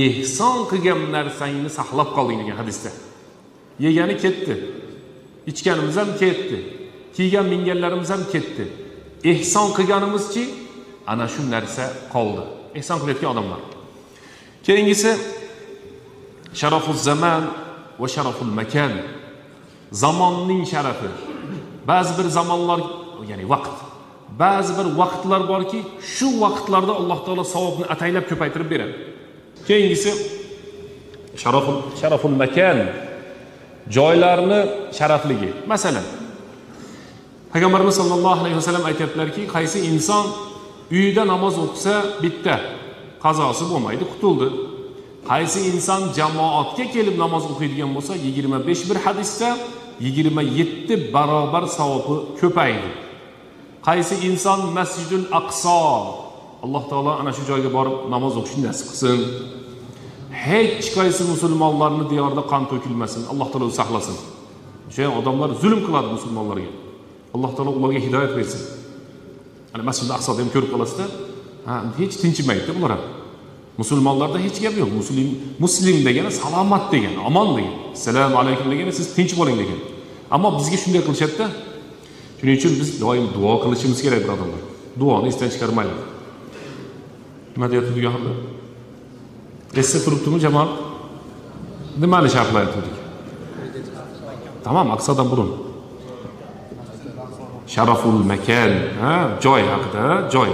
Ehson qilgan narsangni saqlab qolding degan hadisda. Yegani ketdi. Ichganimiz ham ketdi. Kiygan minganlarimiz ham ketdi. Ehson qilganimizchi ana shu narsa qoldi. Ehson qilayotgan odamlar. Keyingisi sharaful zaman va sharaful makan. Zamonning sharafi. Ba'zi bir zamonlar, ya'ni vaqt. Ba'zi bir vaqtlar borki, shu vaqtlarda Alloh taolo savobni ataylab ko'paytirib beradi. Keyingisi sharaful makan, joylarni sharafligi. Masalan, Payg'ambarimiz sollallohu alayhi vasallam aytayaptilarki, qaysi inson uyida namoz o'qisa bitta qazosi bo'lmaydi, qutuldi. Qaysi inson jamoatga kelib namoz o'qiydigan bo'lsa, 25 bir hadisda 27 barobar savobi ko'paydi. Qaysi inson Masjidul Aqso, Alloh taolo ana shu joyga borib namoz o'qishni nasib qilsin. Hech qaysi musulmonlarning diyorida qon to'kilmasin, Alloh taolo saqlasin. O'sha odamlar zulm qiladi musulmonlarga. Alloh taolo ularga hidoyat bersin. Ana Masjidul Aqsoda ham ko'rib qolasizda, ha, hech tinchimaydi ular ham. Musulmonlarda hech gap yo'q. Muslim degani salomat degani, omon degani. Assalomu alaykum degani siz tinch bo'ling degani. Ammo bizga shunday qilishadi-da. Shuning uchun biz doim duo qilishimiz kerak, birodarlar. Duoni esdan chiqarmaylik. Nima deyapti oxirida? Esda turibdimi jamoat? Nimani sharhlayotgandik? Tamom, Aqsodan burun. Sharaful makan, ha, joy haqida, joy.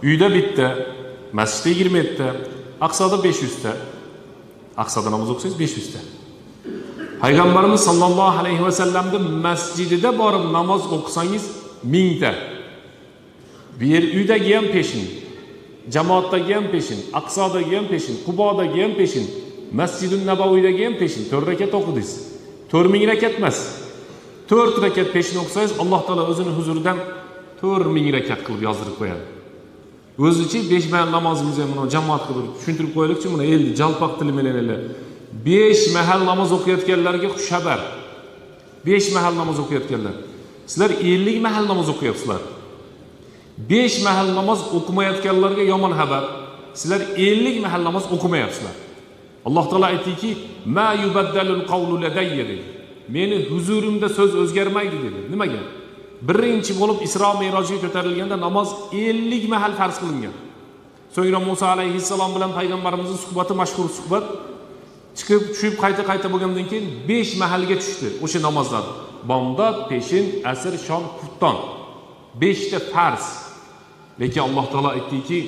Uyda bitta, masjidda 20 ta, Aqsoda 500 ta. Aqsoda namoz o'qisangiz 500 ta. Payg'ambarimiz sollallohu alayhi vasallamning masjidida borib namoz o'qisangiz 1000 ta. Bu yer uydagi ham peshin. Jamoatdagi ham peshin, Aqsodagi ham peshin, Qubodagi ham peshin, Masjidun Nabaviydagi ham peshin 4 rakat o'qidingiz. 4000 rakat emas. 4 rakat peshin o'qisangiz, Alloh taolo o'zini huzuridan 4000 rakat qilib yozdirib qo'yadi. O'zicha 5 mahal namozimizni ham buni jamoat qilib tushuntirib qo'yaylikchi, buni endi jalpoq tili bilan ele. 5 mahal namoz o'qiyotganlarga xush xabar. 5 mahal namoz o'qiyotganlar. Sizlar 50 mahal namoz o'qiyapsizlar. 5 mahal namoz o'qimayotganlarga yomon xabar. Sizlar 50 mahal namoz o'qimayapsizlar. Alloh taolo aytdiki, ma yubaddalul qawlu ladayya dedi. Meni huzurimda so'z o'zgarmaydi dedi. Nimaga? Birinchi bo'lib Isro Merojga ko'tarilganda namoz 50 mahal farz qilingan. So'ngra Musa alayhissalom bilan payg'ambarimizning suhbati mashhur suhbat chiqib tushib qayta-qayta bo'lgandan keyin 5 mahalga tushdi o'sha namozlar. Bomdod, peshin, asr, shom, xufton. 5 ta farz. Lekin Alloh taolo aytdiki,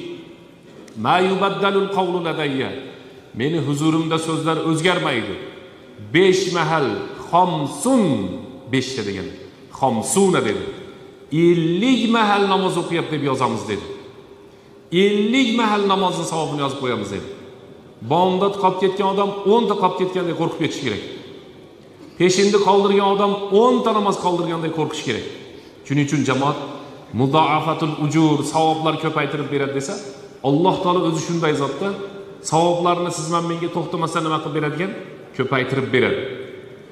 ma yubaddalul qawlu ladayya. Meni huzurimda so'zlar o'zgarmaydi. 5 mahal xomsun 5 ta degan. Xomsuna dedi. 50 mahal namoz o'qiyapti deb yozamiz dedi. 50 mahal namozning savobini yozib qo'yamiz dedi. Bomdod qolib ketgan odam 10 ta qolib ketgandek qo'rqib ketish kerak. Peshinni qoldirgan odam 10 ta namoz qoldirgandek qo'rqish kerak. Shuning uchun jamoat mudoafatul ujur, savoblar ko'paytirib beradi desa, Alloh taolo o'zi shunday zotda savoblarni siz men menga to'xtamasdan nima qilib beradigan? Ko'paytirib beradi.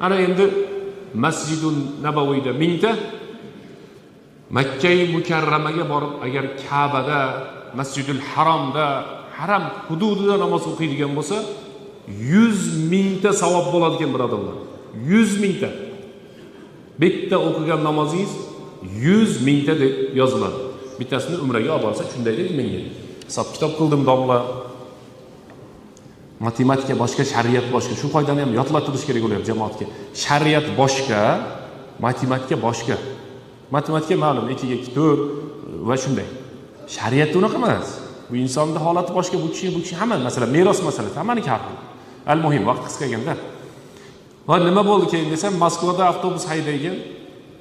Ana endi Masjidun Nabaviyda 1000 ta, Makka-i Mukarramaga borib agar Ka'bada, Masjidul Haromda, haram hududida namoz o'qiydigan bo'lsa, 100 mingta savob bo'ladi ekan birodarlar. 100 mingta. Bitta o'qigan namozingiz 100 mingta deb yoziladi. Bittasini umraga olib borsa, shunday deb menga hisob kitob qildim domla. Matematika boshqa, shariat boshqa. Shu qoidani ham yodlatirish kerak bo'lyapti jamoatga. Shariat boshqa, matematika boshqa. Matematika ma'lum, 2 ga 2 4 va shunday. Shariatda unaqa emas. Bu insonning holati boshqa, bu kishi, bu kishi hamma masalan, meros masalasi, hammaniki har xil. Al-muhim, vaqt qisqa ekanda. Va nima bo'ldi keyin desam, Moskvada avtobus haydaygan.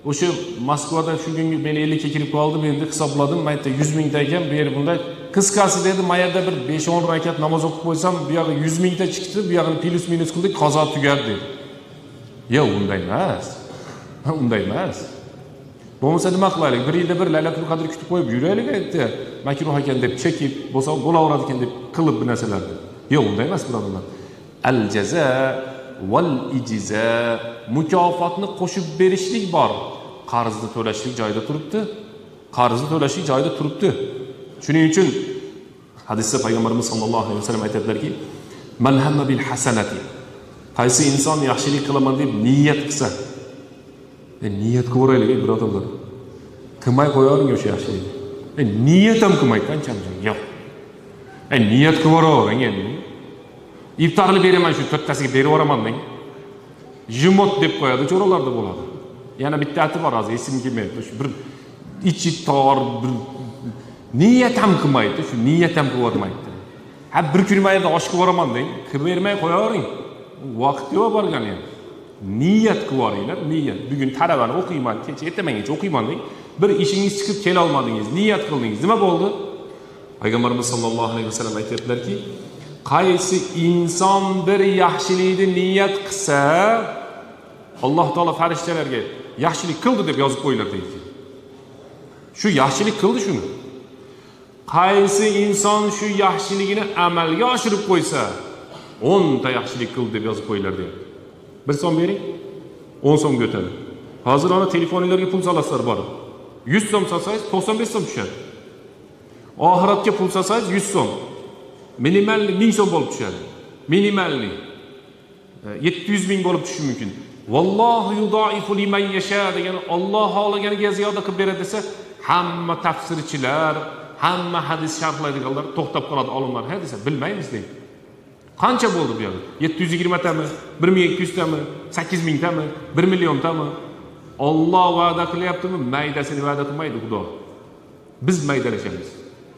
O'sha Moskvada shu kungi men 50 ga kirib qoldim, endi hisobladim, mayda 100 mingta ekan, bu yer bunday. Qisqasi dedi, mayerda bir 5-10 rakat namoz o'qib qo'ysam, bu yog'i 100 mingta chiqdi, bu yog'ini plus minus qildik, qazo tugadi dedi. Yo'q, unday emas. Unday emas. Bo'lmasa nima qilaylik? Bir yilda bir Laylatul Qadr kutib qo'yib yuraylik aytdi. Makruh ekan deb chekib, bo'lsa bo'laveradi ekan deb qilib bu narsalarni. Yo'q, unday emas, birodarlar. Al jaza val ijza, mukofotni qo'shib berishlik bor. Qarzni to'lashlik joyida turibdi. Qarzni to'lashlik joyida turibdi. Shuning uchun hadisda payg'ambarimiz sollallohu alayhi vasallam aytadilarki, man hamma bil hasanati, qaysi inson yaxshilik qilaman deb niyat qilsa, niyat qilaveraylik ey birodarlar. Qilmay qo'yavering o'sha yaxshilikni. Niyat ham qilmaydi, qancha-muncha. Yo'q. Niyat qilavering endi. Iftorni beraman shu to'rttasiga berib yuboraman deng. Jumot deb qo'yadi, cho'ralarda bo'ladi. Yana bitta ati bor hozir esim kelmayapti. Shu bir ichi tor bir niyat ham qilmaydi, shu niyat ham qilib. Ha, bir kun mayda osh qilib yuboraman deng, qilib bermay qo'yavering. Vaqt yo'q borgan endi. Niyat qilib yuboringlar, niyat. Bugun taravani o'qiyman, kecha ertamangacha o'qiyman deng. Bir ishingiz chiqib kela olmadingiz, niyat qildingiz. Nima bo'ldi? Payg'ambarimiz sollallohu alayhi vasallam aytayaptilarki, qaysi inson bir yaxshilikni niyat qilsa, Alloh taolo farishtalarga yaxshilik qildi deb yozib qo'yiladi deydi. Shu yaxshilik qildi shuni. Qaysi inson shu yaxshiligini amalga oshirib qo'ysa, 10 ta yaxshilik qildi deb yozib qo'yiladi deydi. 1 so'm bering, 10 so'mga o'tadi. Hozir ana telefoningizga pul solasizlar borib. 100 so'm solsangiz 95 so'm tushadi. Oxiratga pul solsangiz 100 so'm. Minimalni 1000 so'm bo'lib tushadi. Minimalni 700 ming bo'lib tushishi mumkin. Vallohu yudaifu liman yasha degan, Alloh xohlaganiga ziyoda qilib beradi desa, hamma tafsirchilar, hamma hadis sharhlaydiganlar to'xtab qoladi olimlar. Ha desa, bilmaymiz deydi. Qancha bo'ldi bu yerda? 720 tami, 1200 tami, 8000 tami, 1 million tami? Alloh va'da qilyaptimi? Maydasini va'da qilmaydi Xudo. Biz maydalashamiz.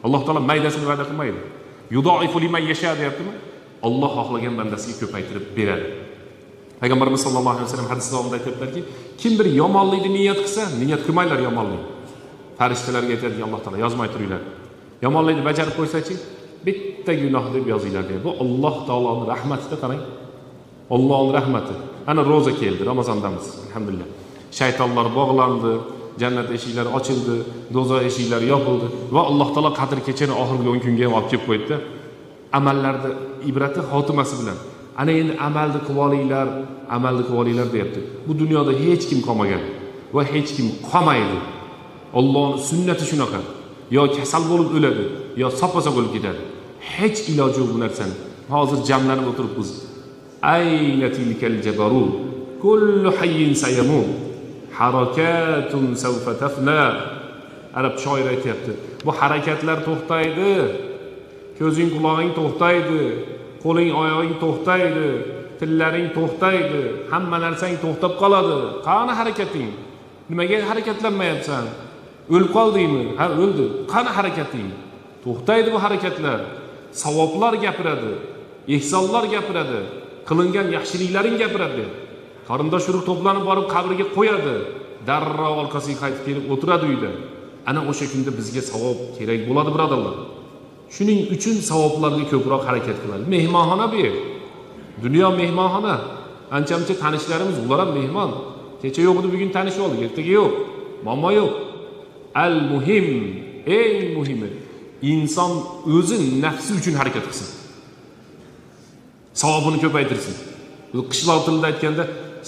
Alloh taolo maydasini va'da qilmaydi. Yudaifu liman yasha deyaptimi? Alloh xohlagan bandasiga ko'paytirib beradi. Payg'ambarimiz sollallohu alayhi vasallam hadis davomida aytadilarki, kim bir yomonlikni niyat qilsa, niyat qilmanglar yomonlik. Farishtalarga aytadiki, Alloh taolo yozmay turinglar. Yomonlikni bajarib qo'ysa-chi, bitta gunoh deb yoziladi. Bu Alloh taoloning rahmatida qarang. Allohning rahmati. Ana roza keldi, Ramazondamiz, alhamdulillah. Shaytonlar bog'landi, jannat eshiklari ochildi, do'zax eshiklari yopildi va Alloh taolo Qadr kechani oxirgi 10 kunga ham olib kelib qo'ydi. Amallarni ibrati xotimasi bilan. Ana endi amalni qilib olinglar, amalni qilib olinglar deyapti. Bu dunyoda hech kim qolmagan va hech kim qolmaydi. Allohning sunnati shunaqa. Yo kasal bo'lib o'ladi, yo soppa-sog' o'lib ketadi. Hech iloji yo'q bu narsani. Hozir jamlanib o'tiribmiz. Ayna tilkal jabarut kullu hayyin sayamut harakatun sawfa tafna. Arab shoiri aytayapti. Bu harakatlar to'xtaydi. Ko'zing qulog'ing to'xtaydi, qo'ling oyog'ing to'xtaydi, tillaring to'xtaydi, hamma narsang to'xtab qoladi. Qani harakating? Nimaga harakatlanmayapsan? O'lib qoldingmi? Ha, o'ldi. Qani harakating? To'xtaydi bu harakatlar. Savoblar gapiradi, ehsonlar gapiradi, qilingan yaxshiliklaring gapiradi. Qarindosh urug' to'planib borib qabrga qo'yadi, darrov orqasiga qaytib kelib o'tiradi uyda. Ana o'sha kunda bizga savob kerak bo'ladi, birodarlar. Shuning uchun savoblarga ko'proq harakat qiladi. Mehmonxona bu yer. Dunyo mehmonxona. Ancha-muncha tanishlarimiz, ular ham mehmon. Kecha yo'q edi, bugun tanishib oldik, ertaga yo'q. Muammo yo'q. Al muhim, eng muhimi, inson o'zi nafsi uchun harakat qilsin. Savobini ko'paytirsin. Bu qishloq tilida aytganda,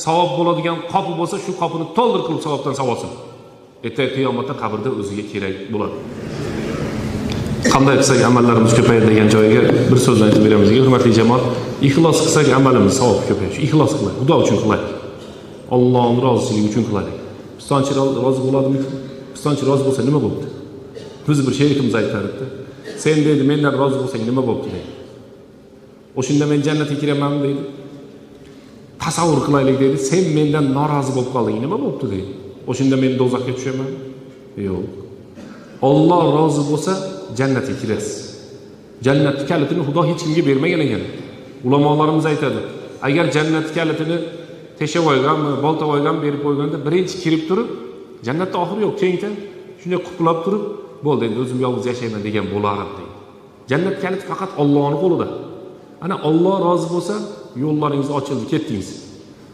savob bo'ladigan qopi bo'lsa, shu qopini to'ldir qilib savobdan savosin. Ertaga qiyomatda qabrda o'ziga kerak bo'ladi. Qanday qilsak amallarimiz ko'payadi degan joyiga bir so'zni aytib beramiz. Hurmatli jamoat, ixlos qilsak amalimiz savob ko'payadi. Ixlos qilaylik, Xudo uchun qilaylik. Allohning roziligi uchun qilaylik. Pistonchi rozi bo'ladimi? Pistonchi rozi bo'lsa nima bo'pti? Biz bir sheyximiz aytardi. Sen deydi, mendan rozi bo'lsang nima bo'pti deydi. O'shunda men jannatga kiramanmi deydi. Tasavvur qilaylik deydi, sen mendan norozi bo'lib qolding, nima bo'pti deydi. O'shunda men do'zaxga tushaman? Yo'q. Alloh rozi bo'lsa jannatga kirasiz. Jannat kalitini Xudo hech kimga bermagan ekan. Ulamolarimiz aytadi, agar jannat kalitini tesha voyganmi, bolta voyganmi berib qo'yganda birinchi kirib turib, jannatda oxiri yo'q, kengda shunday quplab turib, bo'ldi endi o'zim yolg'iz yashayman degan bo'lardi deydi. Jannat kaliti faqat Allohning qo'lida. Ana Alloh rozi bo'lsa, yo'llaringiz ochildi, ketdingiz.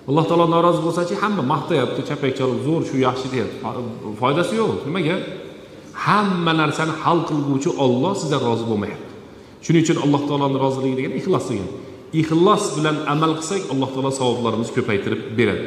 Alloh taolo norozi bo'lsa-chi, hamma maqtayapti, chapak chalib, zo'r, shu yaxshi deyapti. Foydasi yo'q. Nimaga? Hamma narsani hal qilguvchi Alloh sizdan rozi bo'lmayapti. Shuning uchun Alloh taoloning roziligi degan ixlos degan. Ixlos bilan amal qilsak, Alloh taolo savoblarimizni ko'paytirib beradi.